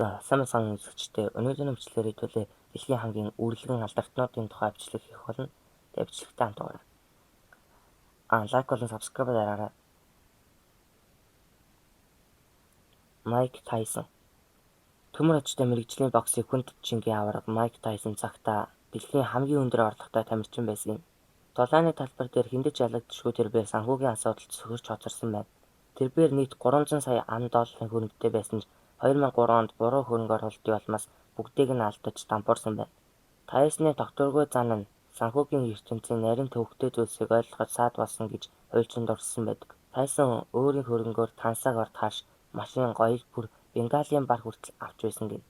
За, сайн байцгаана үзэгчдээ. Өнөөдрийн бичлэгээр хэдүүлээ дэлхийн хамгийн үрлэгэн алдартнуудын тухай бичлэг хийх болно. Тэгээ бичлэгтэй хамт байгаарай. Лайк болон subscribe дараарай. Майк Тайсон. Төмөр очтой мэргэжлийн боксыг хүнд чингийн аварга Майк Тайсон цагтаа дэлхийн хамгийн өндөр орлоготой тамирчин байсан юм. Тулааны талбар дээр хэндэж ялагдшгүй тэрбээр санхүүгийн асуудалд сөхөрч хоцорсон байна. Тэрбээр нийт 300 сая ам долларын хөрөнгөтэй байсан ч 2003 онд буруу хөрөнгө оруулалтын улмаас бүгдийг нь алдаж дампуурсан байна. Тайсны тогтворгүй зан нь санхүүгийн ертөнцийн нарийн төвөгтэй зүйлсийг ойлгоход саад болсон гэж хуульчин дурссан байдаг. Тайсон өөрийн хөрөнгөөр тансаг орд хаш, машин, гоёл бүр Бенгалийн бар хүртэл авч байсан гэнэ.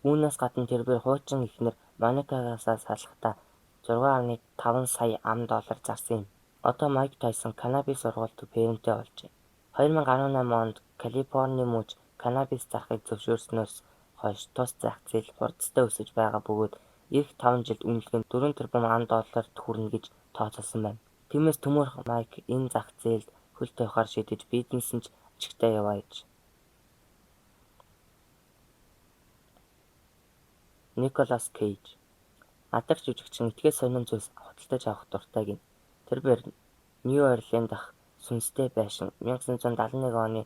Үүнээс гадна тэрбээр хуучин эхнэр Моникагаас салахдаа 6.5 сая ам доллар зарсан юм. Одоо Майк Тайсон каннабис ургуулдаг фермтэй болжээ. 2018 онд Калифорни мужи каннабис зарахыг зөвшөөрснөөс хойш тус зах зээл хурдтай өсөж байгаа бөгөөд ирэх 5 жилд үнэлгээ нь 4 тэрбум ам долларт хүрнэ гэж тооцоолсон байна. Тиймээс төмөр Майк энэ зах зээлд хөл тавихаар шийдэж бизнес нь ч ашигтай яваа аж. Николас Кейж. Алдарт жүжигчин этгээд сонин зүйлс худалдаж авах дуртай гэнэ. Тэрбээр Нью Орлеан дахь сүнстэй байшин 1971 оны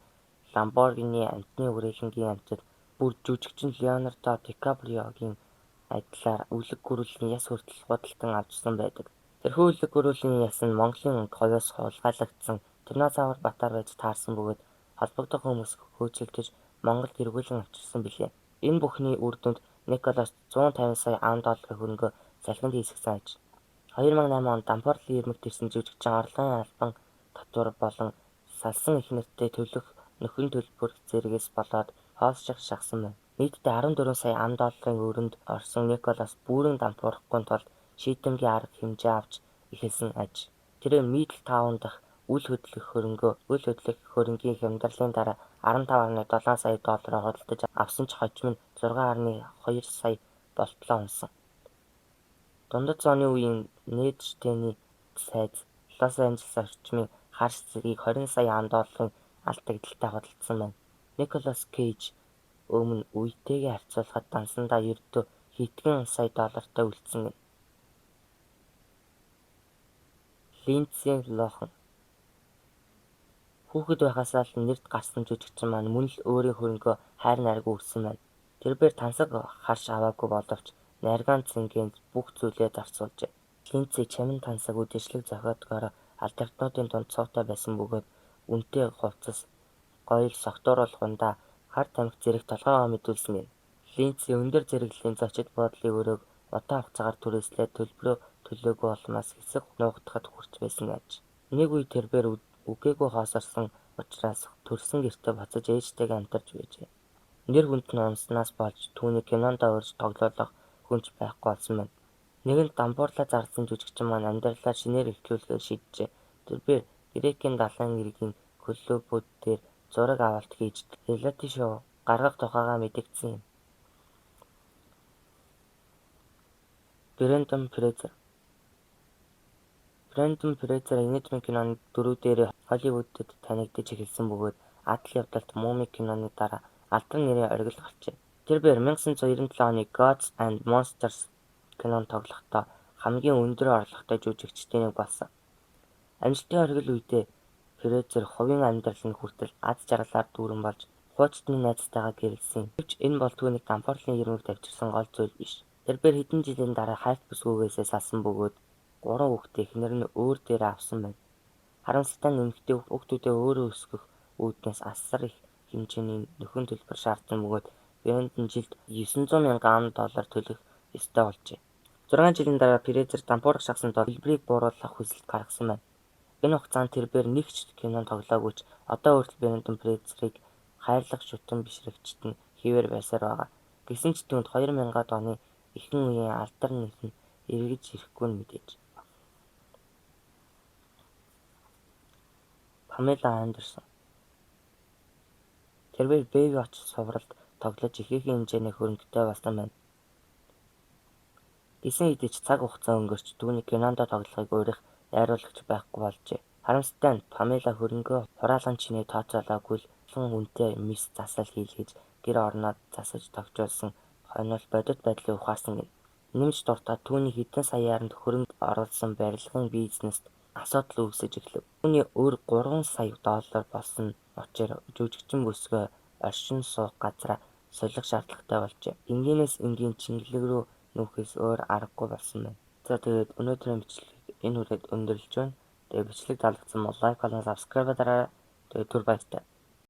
Ламборгини амьтны хүрээлэнгийн амьтад бүр жүжигчин Леонардо Дикаприогийн адилаар үлэг гөрүүлийн яс хүртэл худалдан авчсан байдаг. Тэрхүү үлэг гөрүүлийн яс нь Монголын говьоос хулгайлагдсан Динозавр Батар байж таарсан бөгөөд холбогдох хүмүүс хөөцөлдөж Монголд эргүүлэн авчирсан билээ. Энэ бүхний үр дүнд Николас 150 сая ам долларын хөрөнгөө салхинд хийсгэсэн аж. 2008 онд Дампуурлын ирмэгт ирсэн жүжигчин орлогын албан татвар болон салсан эхнэртэй төлөх нөхөн төлбөр зэргээс болоод хоолших шахсан байна. Нийтдээ 14 сая ам долларын өрөнд орсон Николас бүрэн дампуурахгүй тулд шийдэмгий арга хэмжээ авч эхэлсэн аж. Тэрээр Мидл Таун дахь үл хөдлөх хөрөнгийн хямдралын дараа 15.7 сая доллараар худалдаж авсан ч хожим нь 6.2 сая болтлоо унасан. Дундад зууны үеийн Нээдштэйний сайз Лос Анжелес орчмын харш зэргийг 20 сая ам долларын алдагдaltaй худалдсан байна. Николас Кейж өмнө үетэйгээ харьцуулахад дансандаа ердөө хэдхэн сая доллартай үлдсэн гэнэ. Линдси Лохан. Хүүхэд байхаасаа л нэрд гарсан жүжигчин маань мөн л өөрийн хөрөнгөө хайр найргүй өссөн байна. Тэрбээр тансаг харш аваагүй боловч наргаан цэнгэнд бүх зүйлээ зарцуулжээ. Линдси чамин тансаг үдшилэг зохиодгоороо алдартнуудын дунд цуутай байсан бөгөөд үнэтэй хувцас, гоёл согтууруулгандаа хар тамхи зэрэг толгойгоо мэдүүлсэн гэнэ. Линдси өндөр зэрэглэлийн зочид буудлын өрөөг удаан хугацаагаар түрээслээд төлбөрөө төлөөгүй улмаас хэсэг нуугдахад хүрч байсан аж. Нэг үе тэрбээр үгээгүй хоосорсон учраас төрсөн гэртээ буцаж ээжтэйгээ амьдарч байжээ. Нэр хүнд нь унаснаас болж түүнийг кинондоо урьж тоглуулах хүн ч байхгүй болсон байна. Нэгэнт дампуурлаа зарласан жүжигчин маань амьдралаа шинээр эхлүүлэхээр шийджээ. Тэрбээр Грекийн далайн эргийн клубүүд дээр зураг авалт хийж реалити шоу гаргах тухайгаа мэдэгдсэн юм. Брендон Фрейзер. Брендон Фрейзер инэдмийн киноны дөрүүдээр Холливуудад танигдаж эхэлсэн бөгөөд адал явдалт Муми киноны дараа алдар нэрийн оргил гарчээ. Тэрбээр 1997 оны Gods and Monsters кинонд тоглохдоо хамгийн өндөр орлоготой жүжигчдийн нэг болсон. Амжилтын оргил үедээ Фрейзер хувийн амьдрал нь хүртэл аз жаргалаар дүүрэн болж хуучны найзтайгаа гэрэлсэн. Гэвч энэ бол түүнийг дампуурлын ирмэгт авчирсан гол зүйл биш. Тэрбээр хэдэн жилийн дараа хайрт бүсгүйгээсээ салсан бөгөөд 3 хүүхдээ эхнэр нь өөр дээрээ авсан байна. Харамсалтай нь эмэгтэй хүүхдүүдээ өөрөө өсгөх үүднээс асар их хэмжээний нөхөн төлбөр шаардсан бөгөөд Брендон жилд 900 мянган ам доллар төлөх ёстой болжээ. 6 жилийн дараа Фрейзер дампуурах шахсан тул төлбөрийг бууруулах хүсэлт гаргасан байна. Энэ хугацаанд тэрбээр нэг ч кинонд тоглоагүй ч одоо хүртэл Брендон Фрейзерийг хайрлах шүтэн бишрэгчид нь хэвээр байсаар байгаа. Гэсэн ч түүнд 2000-ад оны ихэнх үеийн алдар нэр нь эргэж ирэхгүй нь мэдээж. Памела Андерсон. Тэрбээр Baywatch сувралд тоглож ихээхэн хэмжээний хөрөнгөтэй болсон байна. Гэсэн хэдий ч цаг хугацаа өнгөрч түүнийг кинондоо тоглохыг уурих найруулагч байхгүй болжээ. Харамсалтай нь Памела хөрөнгөө хураалган чинээ тооцоолоогүй л олон хүнтэй мэс засал хийлгэж Гэр орноо засаж тохижуулсан хойнол бодит байдлыг ухаарсан гэнэ. Нэмж дуртахад түүний хэдэн саяар нь хөрөнгө оруулсан барилгын бизнест асуудал үүсэж эхлэв. Түүний өр 3 сая доллар болсон учир жүжигчин бүсгүй оршин суух газраа солих шаардлагатай болжээ. Энгийнээс энгийн чингэлэг рүү нүүхээс өөр аргагүй болсон байна. За, тэгээд өнөөдрийн бичлэг энэ хүрээд өндөрлөж байна. Тэгээд бичлэг таалагдсан бол like болон subscribe дараарай. Тэгээд түр баяртай.